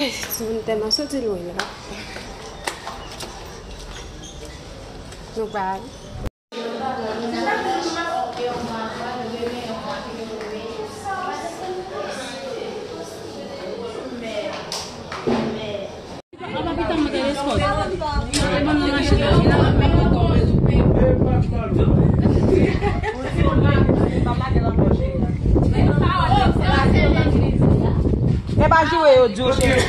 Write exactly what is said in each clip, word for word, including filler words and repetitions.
Timoun tèlman soti lwen la. Nou pa. E pa joure yo di w, cheri.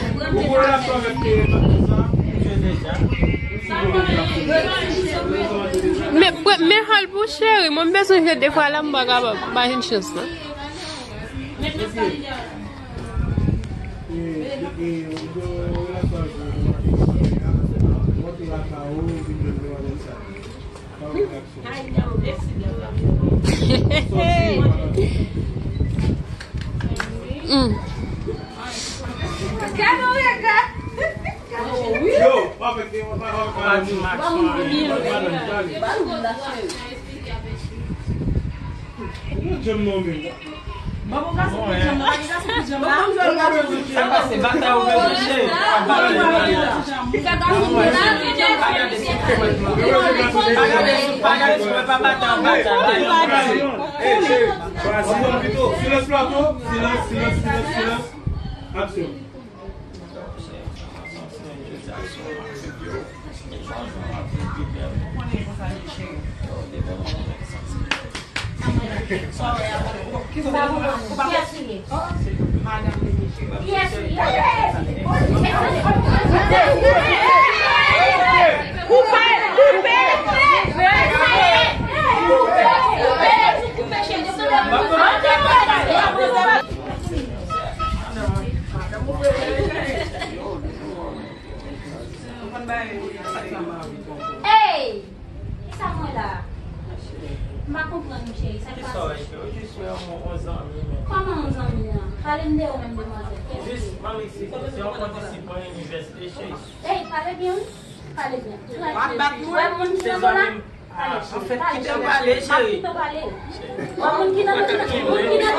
Men, men hal pou cheri, mwen m bezwen jwe de fwa la, m pa kapab. Pa jwenn chans, non. Mm. Sa pase batay ou bezwen cheri. Pa gade sou, pa gade sou, pa batay, batay, batay. Silans plato. Silans, silans, silans, silans. Aksyon. Hey! Kisa m wè la? M pa konprann ou, cheri. Sa k pase? Kisa w wè, cheri? Ou jis wè yon, yon zanmi, men. Kòman yon zanmi an? Pale m de ou menm, demwazèl. Jis, manmi, se, se yon kondisip mwen inivèsite, cheri. Hey, pale byen, wi. Pale byen. Tranchil. W ap bat mwen? Wè moun ki nan mo la? Anfèt, kite m pale, cheri. Wè moun ki nan mo la?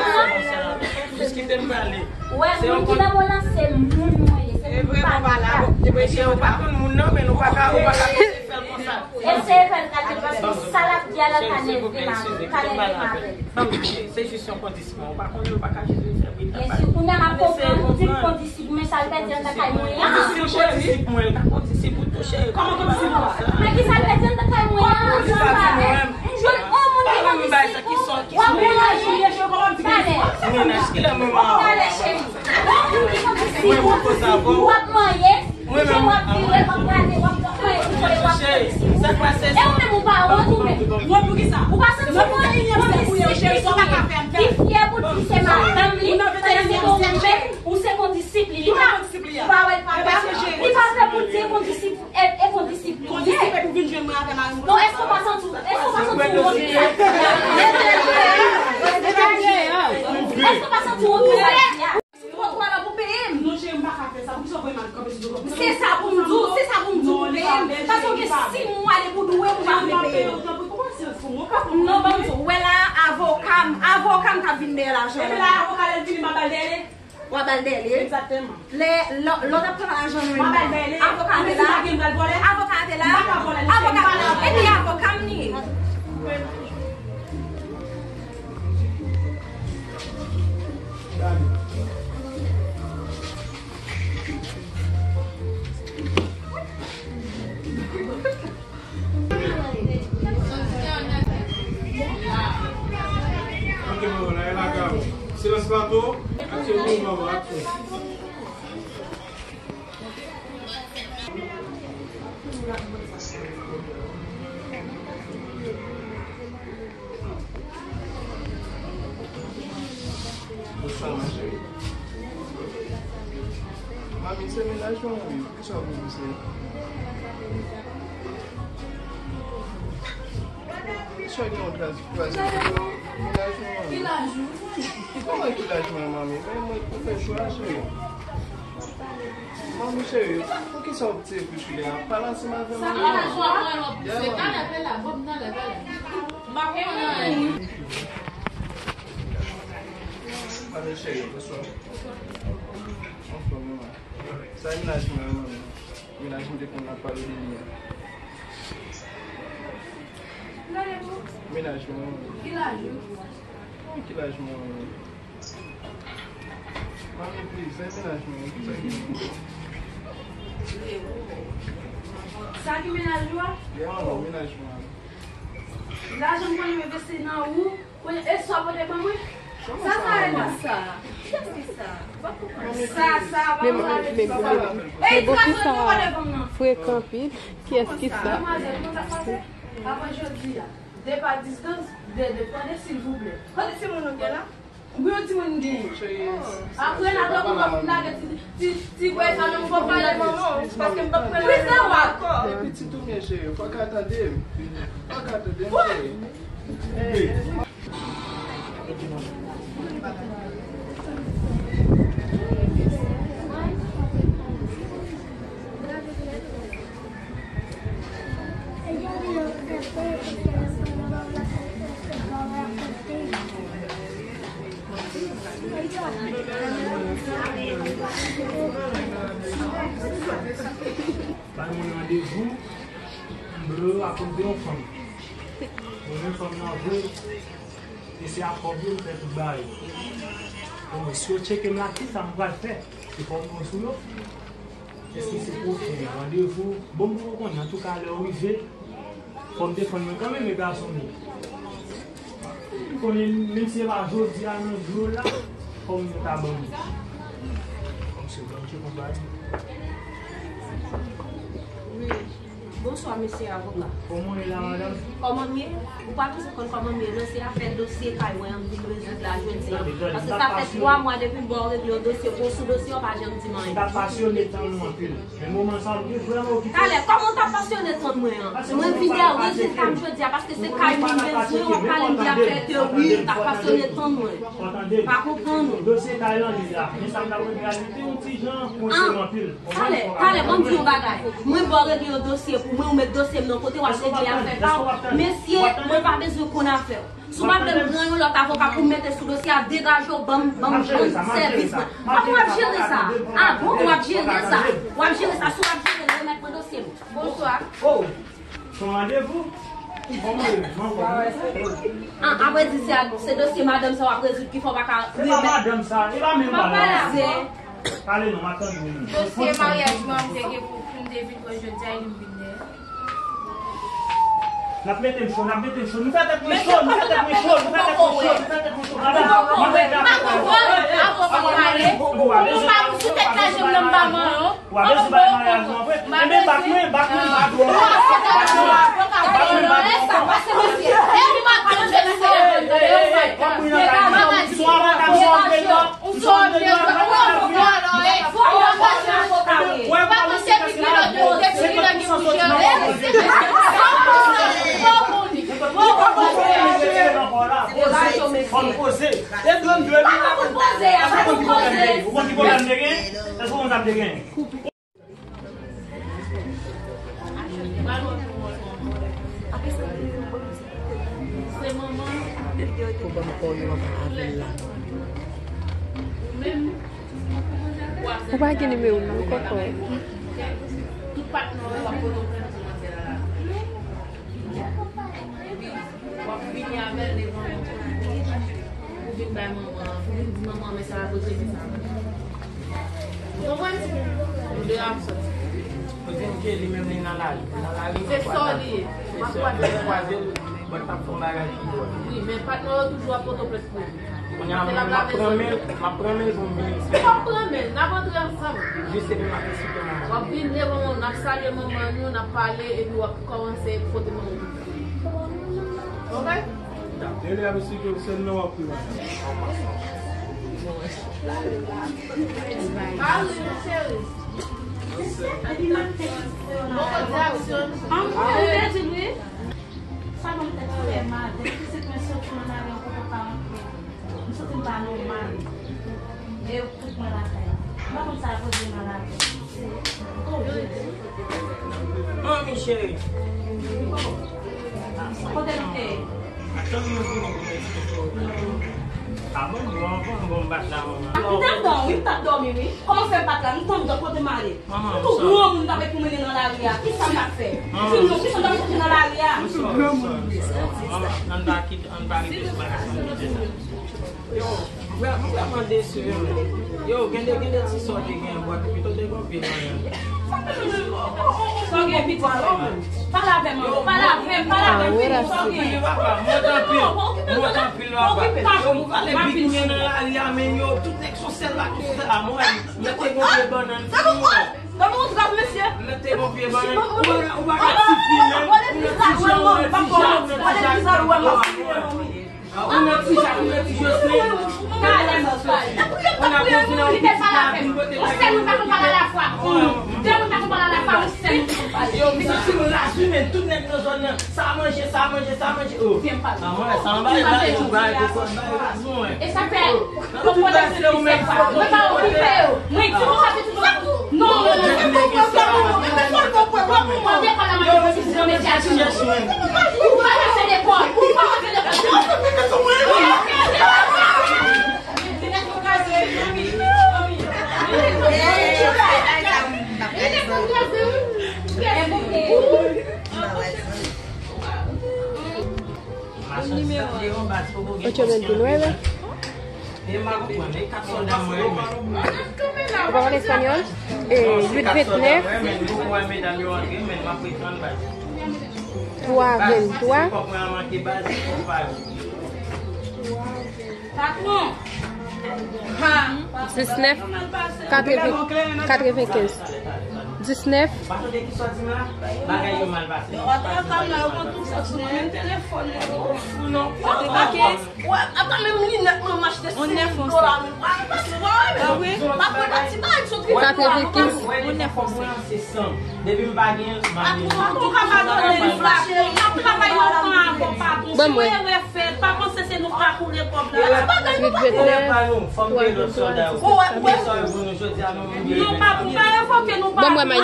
Jis kite m pale. Wè moun ki nan mo la, se moun mwen ye, se moun pa la. Cheri, ou pa konn moun nan, men nou pa ka, ou pa ka eseye fè l konsa. Eseye fè l kalme, paske sa l ap di a la ka nève m avè l, ka nève m avè l. Se jis yon kondisip, ou pa konn, ou pa ka jis vin fè bri. Byen si, kounye a m ap konprann, ou di l kondisip. Men sa l pèdi anndan kay mwen an. Kondisip mwen, l ka kondisip ou tou, cheri. Kòman kondisip ou? Men ki sa l pèdi anndan kay mwen an? Kòman kondisip ou? M jwenn yon moun ki kondisip ou. W ap mennaj li. Talè. Mennaj ki lè mwen. Talè, cheri. Yon moun ki kondisip ou. W ap manyen. Jan w ap vire, w ap gade, w ap manyen, w ap kondisip. E ou menm ou pa wont ou menm? Wont pou kisa? Ou pa santi w wont? Kondisip li pa ka fè m fè. Li fyè pou di se madanm li, pandan se ke ou menm, ou se kondisip li. Li pa, ou pa wè l pa ka. Li pa fè pou di e kondisip, e, e kondisip li ye. Kondisip epi w vin jwenn mwen avè mari w. Non, èske w pa santi w, èske w pa santi w wont pou sa? Èske w pa santi w wont pou sa? Trotwa la pou peye m. Non, cheri, m pa ka fè sa. Poukisa w voye m al kanpe sou do kòb? Se sa pou m di w, se sa pou m di w pou peye m. Paske w gen sis mwa depi w dwe pou m al peye w. Non, ban m di w, wè la, avoka m, avoka m t ap vin dèyè lajan. Epi la, avoka, lè l vini, m ap ba l dèyè. W ap ba l dèyè. Egzakteman. Lè, lè, lè w t ap pran lajan mwen an, avoka a te la. Avoka a te la. Avoka. Epi avoka m li ye. Ok, manman, la e la ka. Silans plato. Aksyon, manman, aksyon. Bonswa, ma chérie. Manmi, se mennaj mwen, wi. Poukisa w vin di sa? Poukisa w gen yon tras-, tras-, mennaj mwen, manmi? Ki laj ou? Kòman ki laj mwen, manmi? Men mwen, ou fè chwa, cheri. Manmi cheri, poukisa w piti epi chile a? Pale ansanm avè m. Sa pa laj ou, mwen, lè w pouse. Talè, talè, bon, talè, talè. M pa konnen. Manmi cheri, bonswa. Bonswa, manman. Sa e mennaj mwen an, manmi. Mennaj mwen te konn ap pale de li an. Mennaj mwen an. Ki laj ou? Ki laj mwen an? Manmi, please, sa e mennaj mwen an. Sa ki mennaj ou a? Yeah, manmi, mennaj mwen an. Lajan m konn envesti nan ou. Mwen, e sa w pote ban mwen? Sa, sa e la sa? Kiyès ki sa? Sa, sa, pa konn ale sa. E, men, men, men, men poukisa frekan anpil? Kiyès ki sa? Demwazèl, kòman sa pase? Avan jodi a, de pa distans, de, de, tande, silvouplè. Kote timoun ou gen la? Wi, yon timoun m genyen. Apre, n a tankou w ap lage ti, ti, ti bwè sa nan fò pale manman w, paske m p ap pran nan men w ankò. E pitit ou m ye, cheri, fò w ka tande m. Fò w ka tande m, cheri. Bay mwen randevou, m vle rakonte yon fanm. Mwen menm fanm nan vre, e se a kòb yo m fè tout bagay. Bon, si yo tcheke m la, kisa m pral fè? Se fò m pran sou yo? Èske se pwochen randevou? Bon, m poko konnen. Antouka, lè w rive, fò m defann mwen kanmenm, e gason m ye. M konnen, menm si se pa jodi a, nan jou la, fò m ta ban m. Kòm se ban m ki konba li. Wi. Bonswa, mesye avoka. Kòman w ye la, madanm? Kòman m ye? Ou pa bezwen konn kòman m ye, non, se afè dosye kay mwen an m vin rezoud la jodi a. Paske sa fè twa mwa depi m ba w regle yon dosye, pou w sou dosye, w pa janm di m anyen. M ta pasyone tann ou anpil. Men moman sa a, m te vrèman okipe. Talè, kòman w ta pasyone tann mwen an? Mwen vin gen rezilta m jodi a, paske se kay mwen m bezwen, w ap pale m de afè ke wi, m ta pasyone tann mwen. Pa konprann ou. Dosye kay lan li la. Men sa m ta regle a, li te yon ti jan konseye m anpil. Talè, talè, ban m di yon bagay. Mwen ba w regle yon dosye pou mwen, ou met dosye m nan kote w ap regle afè pa w. Mesye, mwen pa bezwen konn afè w. Si w pa vle m pran yon lòt avoka pou m mete sou dosye a, degaje w, ban m, ban m, ban m sèvis mwen. Kòman w ap jere sa? A bon, w ap jere sa? W ap jere sa, si w ap jere, remèt mwen dosye m. Bonswa. Oh, se yon randevou? Kòman w ye? An, apre di se, se dosye madanm sa w ap rezoud ki fè w pa ka remèt. Se pa madanm sa, e pa menm madanm sa. Pale non, m ap tande w. Dosye maryaj mwen an m te gen pou, pou m te vin wè jodi a, e li m vin dèyè. N ap mete m cho, n ap mete m cho. Nou fè tèt mwen cho, nou fè tèt mwen cho, nou fè tèt mwen cho, nou fè tèt mwen cho. Madanm, mwen fè tèt mwen cho. Avoka pale. Ou pa sou tèt la, je m nan ba mwen, non. W ap bezwen bay maryaj mwen vre. Enben, bak mwen, bak mwen, bak mwen. Bak mwen, bak mwen, bak mwen. Ou se yon avoka, m se yon anpil nan. Ou se yon anpil nan. Ou pa panse ki pilòt yo te di pilòt yo pou jere. Fò w konnen. Fò w konnen. Fò w poze. E dwe m dwe li. Ou konn ki pwoblèm m te gen? Ou konn ki pwoblèm m te gen? Èske ou konn sa m te gen? Ou ban m kò yo anba avèl la. Ou pa gen nimewo l non, kòkò. W ap vini avè l devan manman. Ou vin bay manman an, ou vin di manman an, men sa a pote, men sa a pote. Ou konprann? Nou de ap sòti. Ou di m ke li menm li nan lari. Nan lari, se sa li ye. Se sèl li kwaze l, mwen t ap fè yon bagay pou ou. Wi, men patnè yo toujou ap pote plent pou ou. Kounye a, m ap pran men l, m ap pran men l pou m vini. Ou p ap pran men l, n ap antre ansanm. Jis epi m ap eksplike manman. W ap vin devan manman, n ap salye manman nou, n ap pale, epi w ap kòmanse pote manman w. Ok? Rele a mesye ke w sèl nan w ap pran. Mari, cheri. Bon, diaksyon. An, mwen pèdi l, wi. Sa ban m tèt fè mal. Depi pitit mwen soti nan lari an, poko ka rantre. M santi m pa nòmal. E yo fout mwen lakay. M pa konn sa yo poze nan lakay. Oh, Jezi. Manmi cheri. Kote nou te ye? Atann mwen vini pou m eksplike w. Ah bon, bon, bon, bon, m pa t la, manman. M t ap dòmi, wi, m t ap dòmi, wi. Kòman fè m pa t la? M tann dòt kote m ale. Manman, m tou granmoun m t ap pou mennen nan lari a. Kisa m t ap fè? Di m non, kisa m t ap fè nan lari a? M tou granmoun, wi. Manman, ann pa kite, ann pa rete sou bagay sa. Yo, m vrè-, m vrèman desi, wi. Yo, gen de, gen de ti sò te gen bwat, epi tou te gen anpil manyen. Sa gen piti, pale avè m, pale avè m, pale avè m. Sa gen piti, papa, mwen tanpri, mwen tanpri. Yo, m pale vit, men nan lari a, men yo, tout nèg son sèl bak, son sèl a mwen. Mwen te gon pye bannann, fini mwen. Mwen te gon pye bannann, ou pa ka, ou pa ka tifi menm, ou nan ti jan, ou nan ti jan, ou nan ti jan. Ah, ou nan ti jan, ou nan ti Jocelyn. Ou nan konfina, ou pitit la vin pote bagay, ou nan pitit. Yo, m santi m raz wi, men tout nèg nan zòn nan. Sa manje, sa manje, sa manje. Oh. Sa manje, sa manje, bay, bay, bay, bay, bay. E sa fè, konpòte se ou menm, fwa. Mwen pa okipe yo. Mwen di konsa, se tout sa. Non, non, non, non. Mwen pa la manje, mwen se yon mesye a di nou. Ou pa ka fè lekòl, ou pa ka fè lekòl. Ocho veintinueve. Ou pa pale espanyòl? Eh, huit veintinueve. Trois veintitroi. Patwon. Diznèf, katreven, katrevenkenz. Diznèf. Yo, atrakan la, yo pran tout sa sou mwen, menm telefòn, yo. Katrevenkenz. Wè, ata menm linèt mwen m achte senk dola menm. Wè, wè, wè, wè. Ah wi? M ap pran ti bagay sou trip la. Katrevenkenz. Yon nèf. Depi m pa gen, m ap gen. Ou ka padone li, patwon. N ap travay lontan avè w, patwon. Si yon erè fèt, pa panse se nou k pa koule kòb la. Ti bagay nou pa koule. Fò m peye lòt sòlda yo. Ou wè, ou wè. Non, patwon, pa revoke nou, patwon. E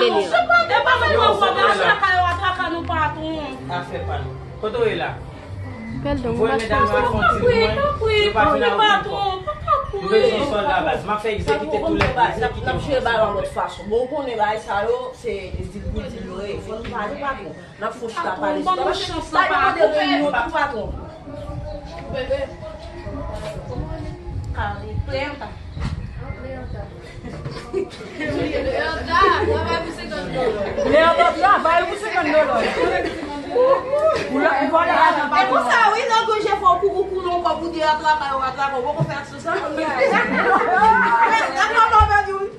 pa nou pran kòb la, atraka yo, atraka nou, patwon. Afè pa nou. Kote w ye la? Pèl don, ou pa chanje. Tanpri, tanpri, tanpri, patwon, pa kouri. M bezwen sòlda baz. M ap fè egzekite tou lè egzekite. N ap jwe balon lòt fason. Bon, ou konnen bagay sa yo, se dil pou dil yo ye. Fò nou pale, patwon. N ap fon chita pale. Patwon, ban mwen chans la, pa koupe. Patwon. Bebe. Kare plenta. Leandro travay pou senkant dola. Leandro travay pou senkant dola. Ou la, ou vòlè lajan pa. E konsa, wi, nan gwo jefò, pou ou koule yon kòb, ou di atraka yo, atraka yo, ou poko fè aksyon sa.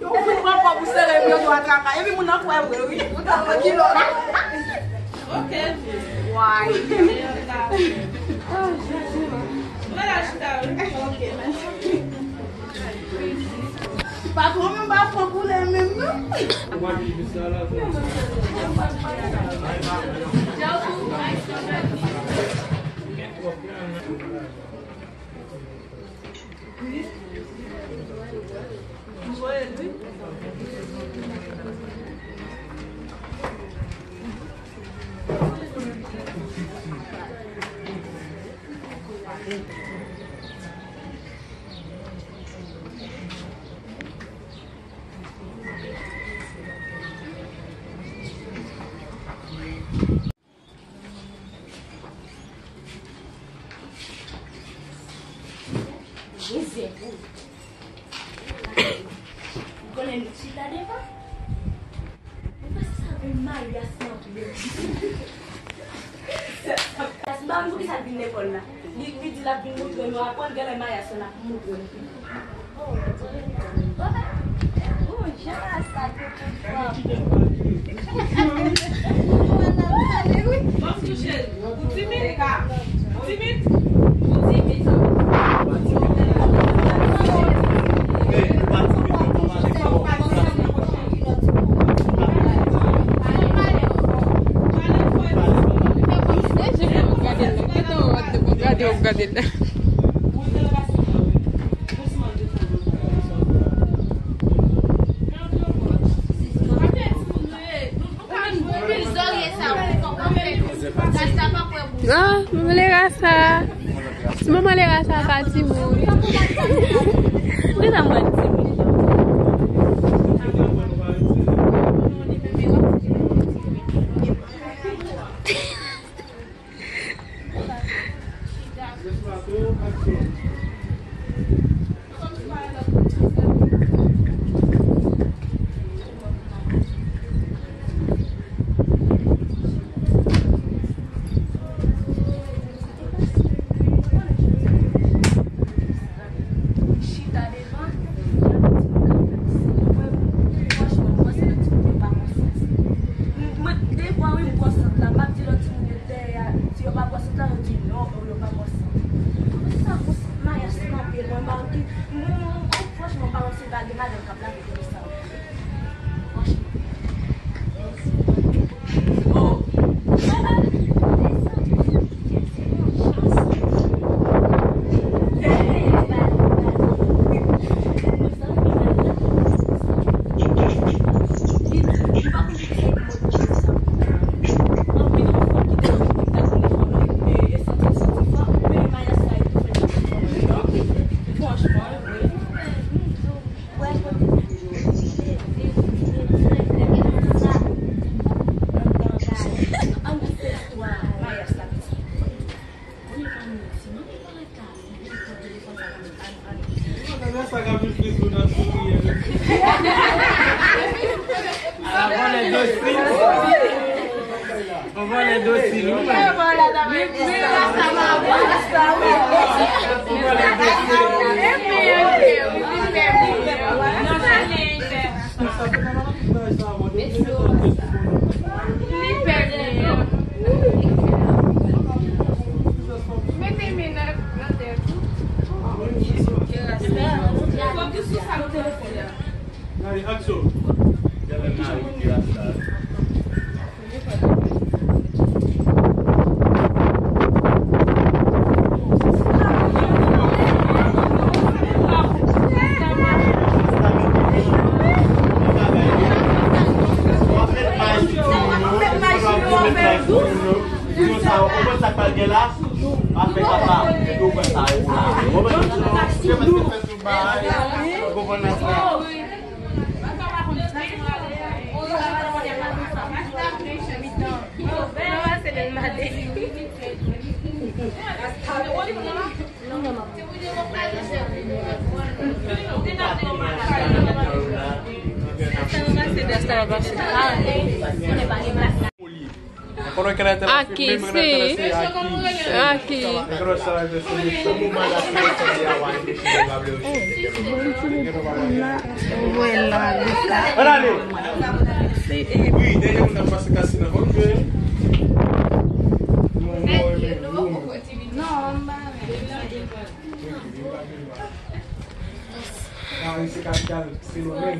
Yo fin pran kòb ou sere, yo di atraka. Epi moun nan kwè vre, wi. Ou ta pran kilò. Ok. Why? Mwen la chita, wi. Ok, mèsi. Patwon menm pa pran koulè menm non. Mizè pou ou. Ou konnen nou chita devan? Ou panse sa vin maryaj nan pye. Mas m pa konn poukisa l vin lekòl la. Li, li di l ap vin montre nou aprann, genlè maryaj sa l ap montre nou. Oh, jan sa te konn frape. Ou timid? Ou timid? Ou timid? Gade, gade. Ah, manman Lera sa. Si manman Lera sa pa timoun. Mwen, mwen, mwen, franchman, pa wè se bagay madanm k ap lave kote sa. Franchman. Ala vòlè dosil. On vòlè dosil, wi. Li, li rasta mwen. Li rasta, wi. On vòlè dosil. Li pè, li pè. Mete men nan, nan tèt ou. Fòk ou sou sa nou telefòn la. Allez, action. Aki, si. Aki. Ann ale. Wi, dèyè moun nan pase kasi nan vòt jwe. Non, m pa renmen. Paris se kapital fenomèn.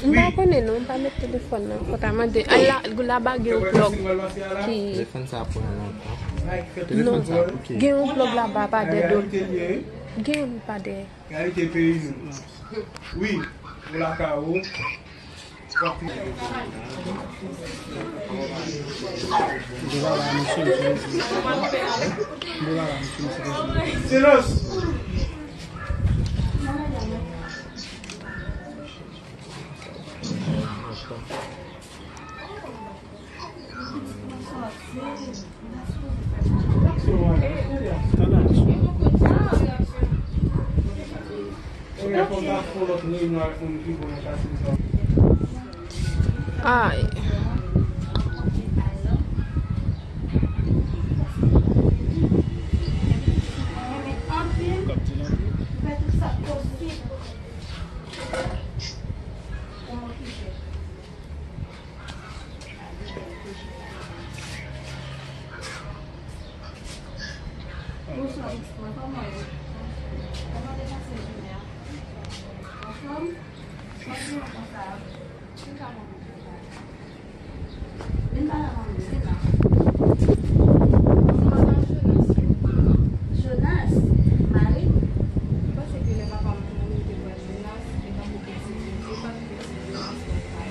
M pa konnen non, m pa met telefòn nan. Fò ta mande. Ay, la, laba gen yon plòg ki... Telefòn sa pran lontan. Non, gen yon plòg laba pa dèyè do l. Gen yon pa dèyè. Reyalite peyi nou. Wi, ou lakay ou. Silans! Ay. Bonswa, bonswa, kòman w ye? Kòman te pase jounen an? Anfòm? Kòman w konsa? Ki ka mwen pou fè? Vin pale avè m, Zena. Ou pa konn Jonas? Jonas? Mari m? Ou panse ke lè papa m mouri, ou te pran Jonas, e tankou pitit li, se pa pitit Jonas nan kay.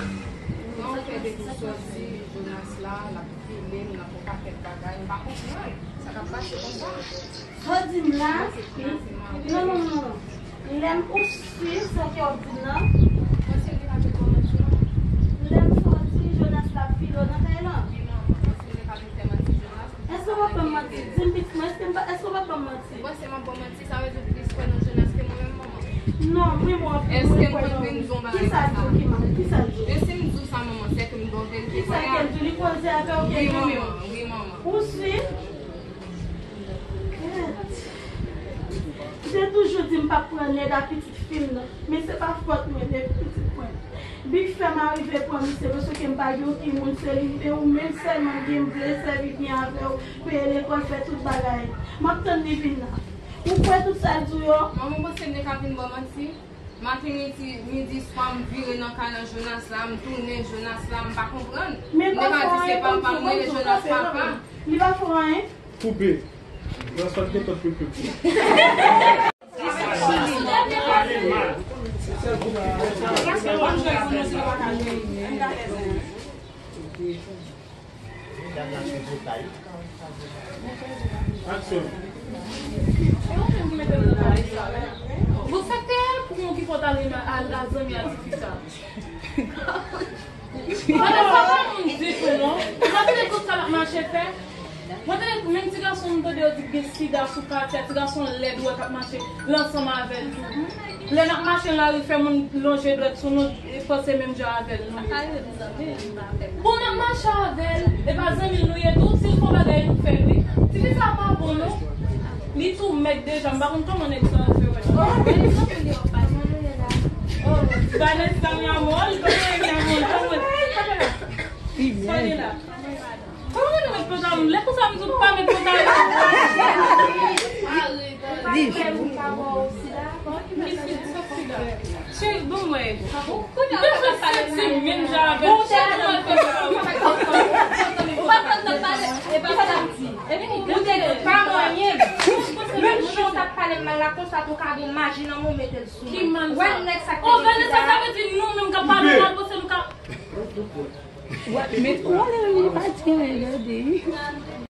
Nan yon fè de kou sòti, Jonas la, l ap file m, l ap fè yon pakèt bagay, m pa konprann sa k ap pase konsa. Sa w di m la? Non, non, non, non. Lè m, ou si sa ke w ap di m nan? Lè m sòti, Jonas la file w nan kay lan. Èske w ap ban m manti? Di m pitit mwen, èske m pa, èske w ap ban m manti? Ou panse m ap ba w manti? Sa vle di w plis kwè nan Jonas ke mwen menm, manman? Non, wi, mwen anpil mwen kwè nan ou. Kisa l di w ki mal? Kisa l di w? E si m di w sa, manman, sè ke m ba w verite sa a. Kisa ke l di w? Li koze avè w ke li menm? Wi, manman, wi, manman. Ou si? Kèt. M te toujou di m p ap pran nèg a pitit fi m nan, men se pa fòt mwen, men pitit mwen. Big Frè m a rive pran misye, paske m pa gen okenn moun, se li, e ou menm sèlman m gen, m vle sèvi byen avè w, peye lekòl, fè tout bagay. M ap tann li vin la. Ou kwè tout sa l di w yo? Manman, w panse m te ka vin ba w manti? Maten, midi, midi, swa, m vire nan kay an Jonas la, m tounen Jonas la, m pa konprann. M te ka di se papa m, rele Jonas papa. Li pa fè w anyen? Koupe. Nan sòt gen tout pipip. Aksyon. Bon, sa k te pou moun ki fò t ale nan al la zanmi a ti fi sa. Madam, sa pa moun ditou, non. Ou pa tande tout sa l ap mache fè? Mwen tande menm ti gason m tande yo di k gen sida sou katye a, ti gason lèd ou wè k ap mache, l ansanm avè l tou. Lè n ap mache nan lari, fè moun lonje dwèt sou nou, e panse menm jan avè l, non. Bon, n ap mache avè l, e pa zanmi l nou ye tou, si l fè yon bagay, nou fè l, wi. Ti fi sa pa bon, non. Li tou mèg deja, m pa konn kòman nèg sa yo fè wè. Oh, Vanessa, mi amor, li pa gen mi amor, non, mwen. Vanessa. Kòman nou met pantalon? Lè konsa m di w pa met pantalon. Cheri, bon, mwen. M bezwen santi m menm jan avè l. Chak mwen fè sa. Ou pa konn nan pale, e pa sa m di. Ou te di pa manyen. Menm jan w t ap pale m mal la konsa, tou ka gen maji nan men w mete l sou mwen. Ki mal sa? Wè nèg sa k te gen sida. Oh, Vanessa, sa vle di nou menm k ap pale mal, panse nou ka Wè, men, wè, li pa di anyen, gade.